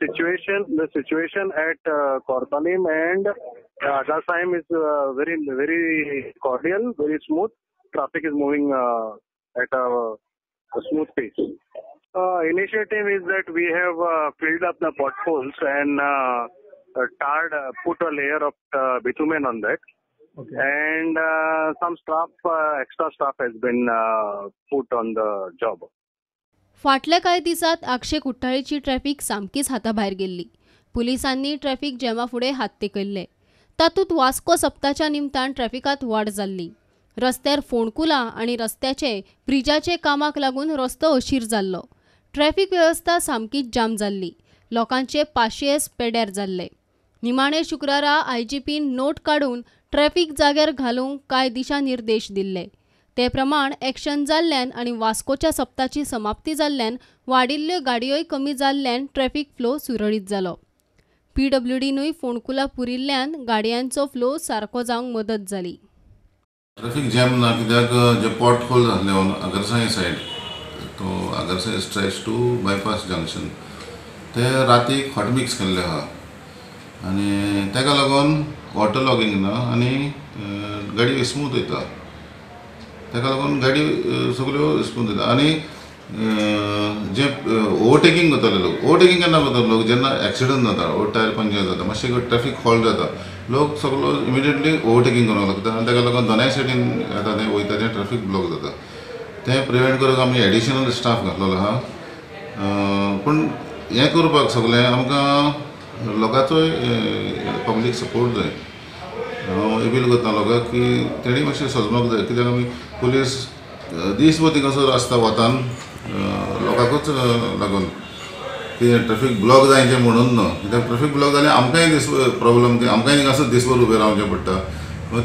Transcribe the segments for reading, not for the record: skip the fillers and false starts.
The situation at Cortalim and Agarsaim is very, very cordial, very smooth. Traffic is moving at a smooth pace. Initiative is that we have filled up the potholes and tarred, put a layer of bitumen on that. Okay. And some staff, extra staff has been put on the job. फाटल्या कांय दिसांत आगशे कुठ्ठाळीची traffic सामकीच हाताभायर गेल्ली. पुलिसांनी traffic जॅमा फुडें हात तेकयल्ले. तातूंत वास्को सप्ताच्या निमतान ट्रॅफिकांत वाड जाल्ली. रस्त्यार फोंडकुलां आनी रस्त्याचे ब्रिजाचे कामाक लागून रस्तो अशीर जाल्लो. ट्रॅफिक वेवस्था सामकीच जाम जाल्ली. लोकांचे पाशियेस पेड्यार जाल्ले. निमाणे शुक्रारा आयजीपीन नोट काडून ट्रॅफिक जाग्यार घालूंक कांय दिशानिर्देश दिल्ले. ते प्रमाण एक्शन जाल्ल्यान आनी वास्कोच्या सप्ताची समाप्ती जाल्ल्यान वाडिल्ल्यो गाडयोय कमी जाल्ल्यान ट्रॅफिक फ्लो सुरळीत जालो. पीडब्ल्यूडीनूय फोंडकुलां पुरिल्ल्यान गाडयांचो फ्लो सारको जावंक मदत जाली. ट्रॅफिक जॅम ना कित्याक जे पॉट होल जाल्ले on Agarsai side to Agarsai stretch to bypass junction ते रातीक हॉट मिक्स केल्ले आहा आनी ताका लागून वॉटर लॉगिंग ना आनी गाडी स्मूथ वयता. ताका लागून गाडी सगळ्यो स्मूथ वयता. आनी जे ओवरटेकींग करताले लोक, ओवरटेकींग केन्ना करता लोक, जेन्ना एक्सिडंट जाता, टायर पंक्चर जाता, मातशें ट्रॅफिक हॉल्ट जाता, लोक सगळो इमिडिएटली ओवरटेकींग करूंक लागता आनी ताका लागून दोनाय सायडीन येता तें वयता तें ट्रॅफिक ब्लॉक जाता. तें प्रिवेंट करूंक आमी एडिशनल स्टाफ घातलेलो आहा. पूण हें करपाक सगळें आमकां लोकांचोय पब्लीक सपोर्ट जाय. हांव एपील करता लोकांक की तेणी मातशें सजमक जाय, कित्याक आमी पुलीस दीसभर थिंगासर आसता वतान लोकांकूच लागून कितें ट्रॅफिक ब्लॉक जायचें म्हणून न्हू, कित्याक ट्रॅफिक ब्लॉक जाल्यार आमकांय दीस प्रॉब्लम, आमकांय थिंगासर दीसभर उबें रावचें पडटा.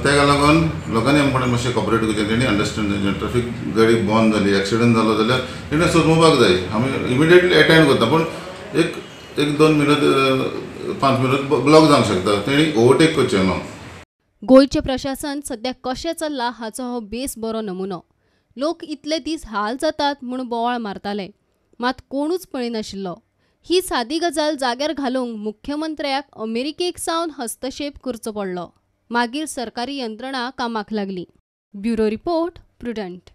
ताका लागून लोकांनी आमचे कडेन मातशें कॉपरेट करचें, तेणी अंडरस्टँड जावचें. ट्रॅफिक गाडी बंद जाली, एक्सिडंट जालो जाल्यार तेणी सोदोवपाक जाय. आमी इमिडिएटली एटेंड करता, पूण एक एक 2 मिनट 5 मिनट ब्लॉक जावंक शकता, तेणी ओवरटेक करचें न्हू. गोंयचें प्रशासन सद्या कशें चल्लां हाचो हो बेस बरो नमुनो. लोक इतले दीस हाल जातात म्हूण बोवाळ मारताले, मात कोणूच पळयनाशिल्लो. ही सादी गजाल जाग्यार घालूंक मुख्यमंत्र्याक अमेरिकेक सावन हस्तक्षेप करचो पडलो. मागीर सरकारी यंत्रणा कामाक लागली. Bureau report, Prudent.